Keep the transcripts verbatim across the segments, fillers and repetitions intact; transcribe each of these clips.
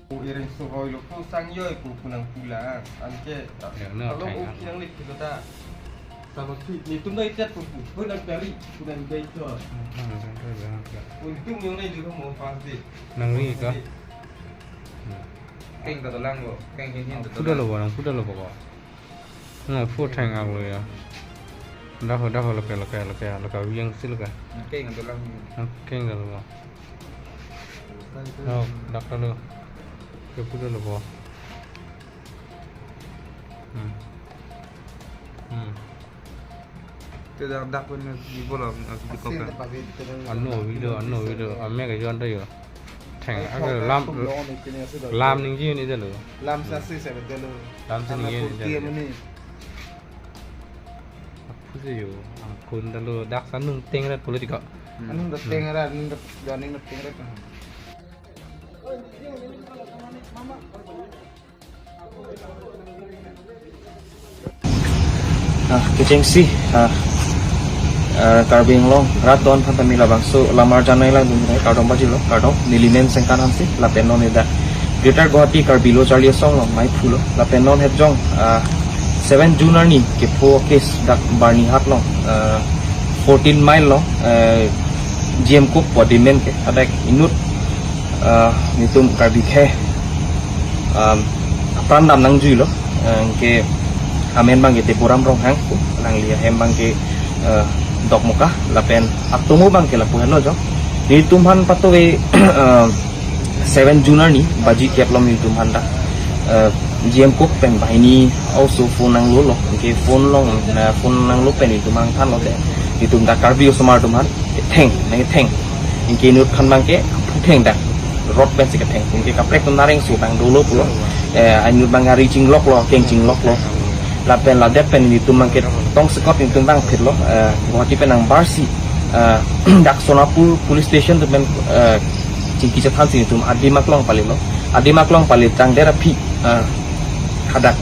Pu iring suhoi lo pu sang yoi pu pu nang pulang. Anke, ya, no, kalau thang oki ang. Nang lik kita ta. Sama si, netum dai chat pu pu. Pu nang kari, pu nang dai chat. Hmm, hmm, hmm, hmm, hmm. Untung yang nai di rumah pasti. Nang ri ka? Keng ta dolang lo, keng hin hin ta dolang. Puda lo bo, nang puda lo bo ko. Na pu thang ang lo ya. Dak ho, dak ho, lo ke, lo ke, lo ke, lo ke, yang si lo ke. Keng ta dolang. Keng ta lo. Oh, dak lo. Ke puda lo bo. Hmm. Hmm. Te dak dak pun di bola, di kopi. Ano video, ano video, ame ka yon ta yo. Thang, ake lam, lam ningje ni ta lo. Lam sa si sa ta lo. Lam sa ningje ni ta lo. Apu si yo, angkun ta lo, dak sa nung teng rat politika. Anung ta teng rat, nung ta, nung ta teng rat. Ah, kechengsi, ah, ah, Karbi Anglong rat don aphan ta me labangso lamar janai lang dun hai, kardom pajirlo, kardom, neli men Sengkan Hanse, lapen non dak Greater Guwahati Karbi Lo Charli Asong along mai phulo, lapen non het jong, ah, seven June arni kepho case dak Barnihat along, ah, fourteen mile along, ah, G M Coke pu adim pen ke, hadak inut, ah, netum Karbi akhei, um, apran dam nangjuilo, eh, ke amen abang ke Deborah Ronghang pu, alangli ahem abang ke, eh, Dokmoka, lapen atomo abang ke lapu henlo jo. Netum aphan patuve, eh, seven June arni, baji kep along netum aphan ta, eh, G M Coke pen banghini a-oso phone nanglo lo, ke phone along, na phone nanglo pen netum aphan thanlo te, netum ta Karbi osomar atum aphan, theng, nang theng. Anke inut aphan abang ke, theng dak. Rot pensi ketheng. Anke kaprek atum ta reng su abang dolo pulo. Eh, inut abang gari chinglok lo, keng chinglok lo. Lapen ladet pen netum abang ke tong sekot netum abang phitlo. Eh, Guwahati pen nang barsi. Eh, dak Sonapur Police Station atum pen, eh, chingki chethan si netum adim aklong pali lo. Adim aklong pali tangdet aphi. Eh, hadak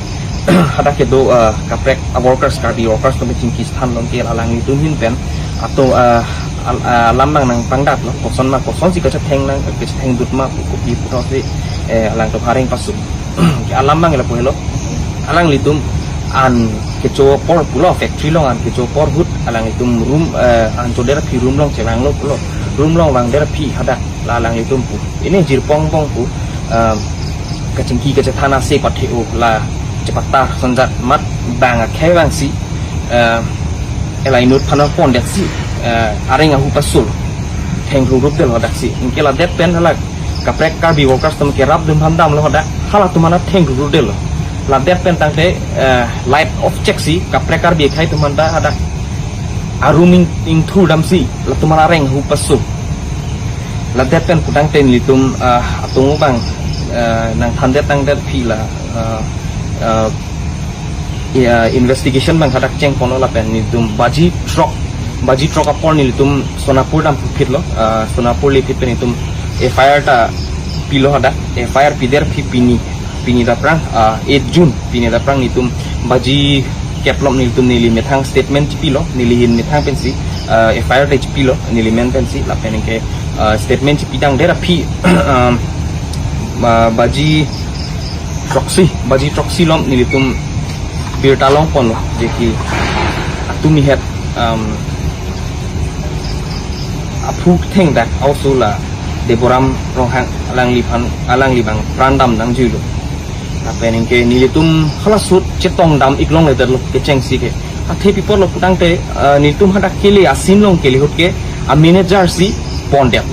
hadak kedo, eh, kaprek a-workers, Karbi workers atum chingki chethan along ke alanglitum ahin pen ato, eh, al-, eh, alam abang nangpangdap lo, koson ma, kosonsi kachetheng nang, kachetheng dut ma, kopi puthot si, eh, alangtum areng pasu. Alam abang lapu henlo, alanglitum an kecho apor pulo, factory along an kecho apor ahut, alanglitum room, eh, an chodet aphi room along chelanglo pulo, room along vangdet aphi hadak la alanglitum pu. Ini jirpong pong pu, um, kachingki kachethan ase pathe-o la chepata sonjat mat bang akhei abang si, um, ela inut aphan pondet si, uh, areng ahu pasul. Thengru rup detlo daksi. Anke ladet pen hala kaprek Karbi workers atum kerap atum aphan damlo hadak. Halatum aphan thengru rup detlo. Ladet pen tangte, uh, light off chek si kaprek Karbi akhei atum aphan ta hadak a-room ing, ingthur dam si, latum aphan areng ahu pasu. Ladet pen putangte nelitum, ah, atung abang, ah, nangthandet tangdet aphi la, ah, ah, ya, investigation abang hadak chengponlo lapen nelitum baji throk, baji throk apor nelitum Sonapur dam phitlo, ah, Sonapur le phit pen nelitum F I R ta pilo hadak, F I R pidet aphi pini pini daprang, ah, eight June, pini daprang nelitum baji kep along nelitum neli methang statement chipilo, neli ahin methang pensi, ah, F I R ta chipilo, neli men pensi, lapen anke, ah, statement chipi tangdet aphi, um, ah, baji throksi, baji throksi along nelitum birta longponlo, je ki atum ahet, um, aphu thengdak a-oso la Deboram Ronghang alangliphan, alangli abang pran dam nangjuilo. Lapen anke nelitum hala ahut chetong dam ik longledetlo kechengsi ke. Athe pi apotlo putangte, eh, nelitum hadak kele a-scene along kele ahut ke a-manager si pondet.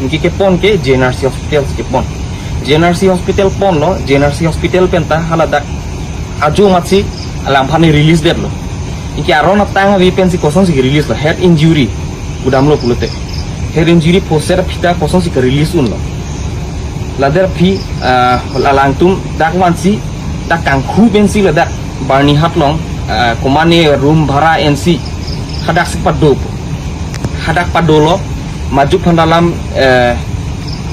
Anke kepon ke J N R C Hospital si kepon. J N R C Hospital ponlo, J N R C Hospital pen ta hala dak ajo amatsi alangphan release detlo. Anke aron atang ave pensi kosonsi release lo, head injury pu damlo pulote. Head injury poster aphi ta kosonsi release unlo. Ladet aphi, ah, alangtum dak vansi, dak kanghu pensi ladak Barnihat along, ah, komane room bhara ensi, hadaksi pado. Hadak padolo, majok aphan ta lam, eh,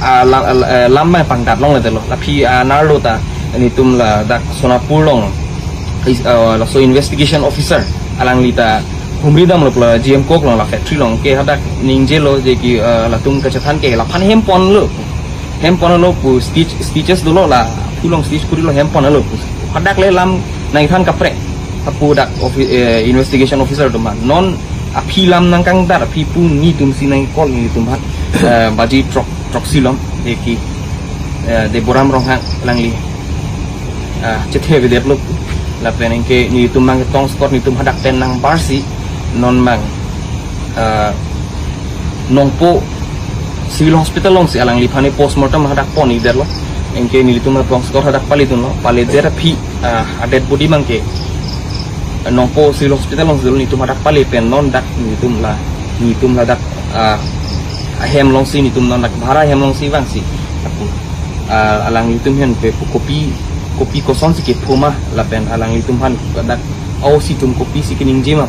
ah, la-, eh, lam mai pangdat longledetlo. La aphi, ah, nerlo ta, nelitum ladak Sonapur along, is, ah, laso investigation officer, alangli ta humri damlo pulo G M Coke along la factory along ke hadak ningjelo je ki, ah, latum kachethan ke laphan hem ponlo. Hem ponlo pu stitch, stitches dolo la, phulong stitch kurilo hem ponlo pu. Hadak le lam nangthan kaprek. Apu dak offi-, eh, investigation officer atum aphan. Non aphi lam nangkangdar, aphi pu netum si nang call netum aphan. Eh, baji throk, throksi along, de ki, eh, Deboram Ronghang alangli. Ah, chethe avedet lo. Lapen anke netum nangtong skot netum hadak pen nangbarsi non mang, ah, Nongpoh Civil Hospital alongsi alangliphan postmortem hadak pon-idetlo. Anke netum nangtong skot hadak pale dunlo. Paledet aphi, ah, a-dead body mang ke Nongpoh Civil Hospital alongsi netum hadak pale pen non dak netum la, netum ladak, ah, ahem alongsi netum non dak bhara ahem alongsi vangsi. Apu, ah, alanglitum hen pe pu kopi, kopi kosonsi kepho ma lapen alanglitum aphan dak O C atum kopisi keningje ma,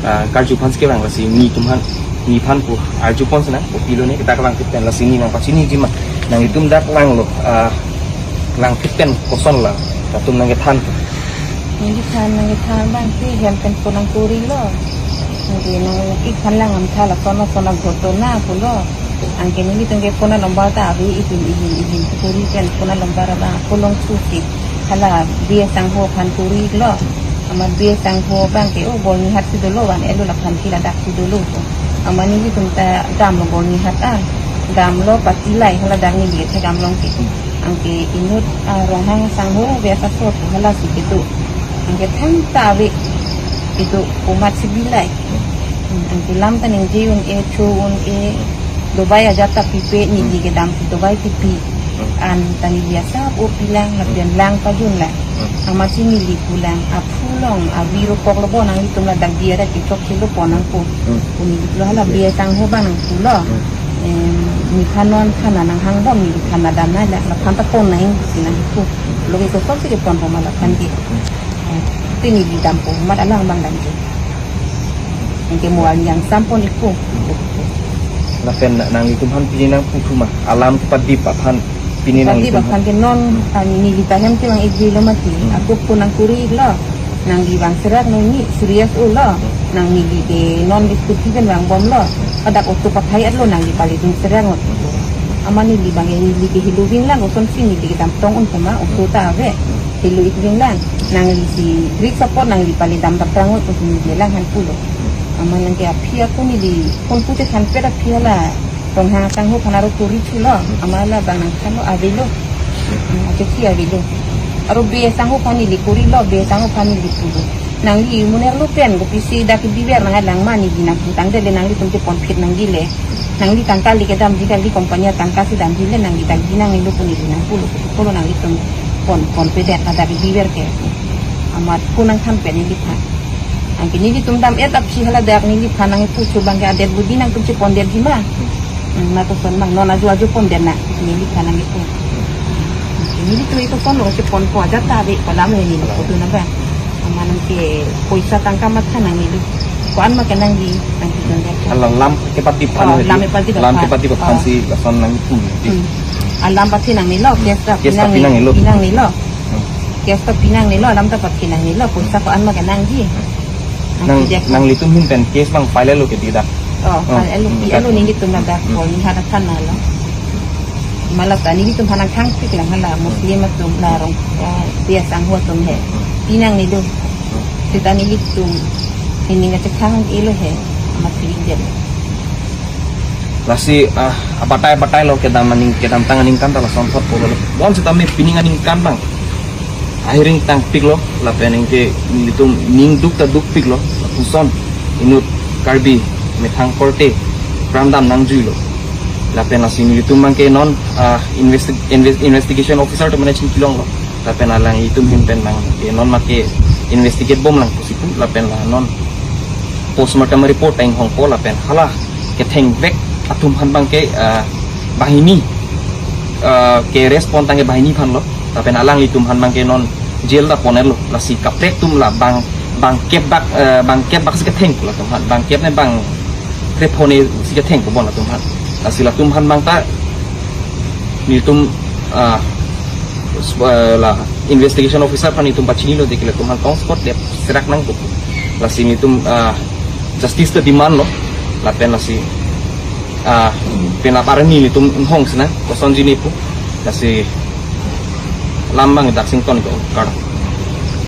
ah, karju aphansi kevang lasi netum aphan, nephan pu arju ponsi nang kopilo ne kita kevang kit pen lasi ne nangpachiniji ma nanglitum dak langlo, ah, lang kit pen koson la latum nangkethan. Nangkethan, nangkethan abang si hem pen phone nangkurilo. Anke nang-ik aphan lang amtha lason lason aghotona pulo. Anke nelitum ke phone number ta ave, ihin ihin ihin kuri pen phone number abang phulong thusi hala B S Sangho aphan kurilo. Amat B S Sangho abang ke, oh, Bornihat si dolo, van-etlo laphan ke ladak si dolo. Amat nelitum ta damlo Bornihat a. Damlo pati lai hala dak neli ke damlong ke. Anke inut, ah, Ronghang Sangho biasa sot halasi kedo. Anke thangta ave kedo komatsi bilai. Hmm, anke lam ta ningje un-e, cho un-e, dobai ajat ta pipe, neli kedam dobai pipe. Hmm. An ta neli asap o pilang, lapen lang pajun lang. Hmm. Amatsi neli pulang, aphulong, avi ro koklo bo nanglitum ladak biara kechok kelo pon nangpo. Hmm. Pu neli pulo hala B S Sangho abang nangpulo. Hmm. Em, nephan non khana nanghang bom, neli khana dam nai la, laphan ta pon nai si nangpu. Lo ke kosonsi kepon poma laphan ke. Hmm. Te neli dampo, amat alang abang dampo. Anke mo an yang sampon ikpo. Lapen na-, nanglitum aphan pini nangputhu ma, alam kepadip aphan pini. Padip nanglitum aphan ke non, ah, neli ta hem kevang-ikji lo mati. Hmm. Ako phone nangkuri-iklo. Nangli vang serak nangli serious o lo. Hmm. Nang neli ke non diskusi pen vangbomlo. Hadak auto pathai-etlo nangli pale dun serak ngot. Hmm. Amat neli abang neli ke helo ving lang, kosonsi neli kedam tong un poma, auto ta ave. Hmm. Helo-ik ving lang, nangli si risk apot nangli pale dam dap rang ngot pusi neli lang aphan pulo. Amat nang ke aphi ako neli phone pu chethanpet aphi hala Ronghang Sangho aphan aro kuri thulo, amat la abang nangthanlo avelo. Hmm, achethi avelo. Aro B S Sangho aphan neli kurilo, B S Sangho aphan neli pulo. Nangli muner lo pen kopisi dak biver nanglang ma neli nangpu tangdet le nanglitum cheponphit nangji le. Nangli tangka le kedamji kali, company atangka si damji le nangli damji nangne lo pu neli nangpulo, pulo nanglitum pon, ponpedet hadak biver ke. Amat phone nangthanpet neliphan. Anke nelitum dam-et aphi hala dak neliphan nangpu cho abang ke a-dead body nangtum chepondetji ma. Hmm, na koson abang non ajo ajo pondet na neliphan nangpu. Anke nelitum iko phone lo cheponpo ajat ta ave, kolam he neli photo na abang. Amat nang ke poisa tangka matha nangne lo. Ko-an ma kenangji, nangji nang ya. Hala lam kepadip aphan. Oh, lam kepadip aphan. Lam kepadip aphan. Oh. Si lason nangpu. Hmm. Alam pathe nangne lo, case ta, case ta pinangne lo. Pinangne lo. Hmm. Case ta pinangne lo, alam ta pathe nangne lo, poisa ko-an ma kenangji. Hmm. Nang, nangpijak nanglitum ahin pen case abang file lo ke tidak? Oh, oh, file lo, hmm, pi kan. Lo nelitum ladak, hmm, Bornihat athan na lo. Amat la ta nelitum aphan nangthangpik lang hala Muslim atum la Rong, eh, B S Sangho atum he. Hmm. Pinangne lo. Hmm. Seta nelitum nening kachethang-ilo he. Amat pi-ik det. Lasi, ah, abatai abatai lo kedam aning, kedamtang aningkan ta lason thot pulo. Bonseta me pining aningkan abang ahiring tangpiklo, lapen anke nelitum ning duk ta dukpiklo, lapuson inut Karbi methang korte pran dam nangjuilo. Lapen lasi nelitum abang ke non, ah, investi-, inves-, investigation officer atum aphan chingkilonglo. Lapen alanglitum ahin pen abang ke non make investigate bom lang pusi pu, lapen la non postmortem report ta inghongpo, lapen hala kethengvek atum aphan abang ke, ah, banghini, ah, ke-arrest pon tangke banghini aphan lo, lapen alanglitum aphan abang ke non jail ta pon-etlo, lasi kaprek atum la bang, bangkep bak, eh, bangkep bak si ketheng pu latum aphan, bangkep ne bangkrep hone si ketheng pu bon latum aphan. Lasi latum aphan abang ta nelitum, ah, s-, eh, la investigation officer aphan nelitum pachinilo de ke latum aphan tong skot de serak nangpo. Lasi nelitum, ah, justice ta demand lo, lapen lasi, ah, Penap arni nelitum inghong sinang, kosonji ne pu. Lasi alam abang dak sington ko kar.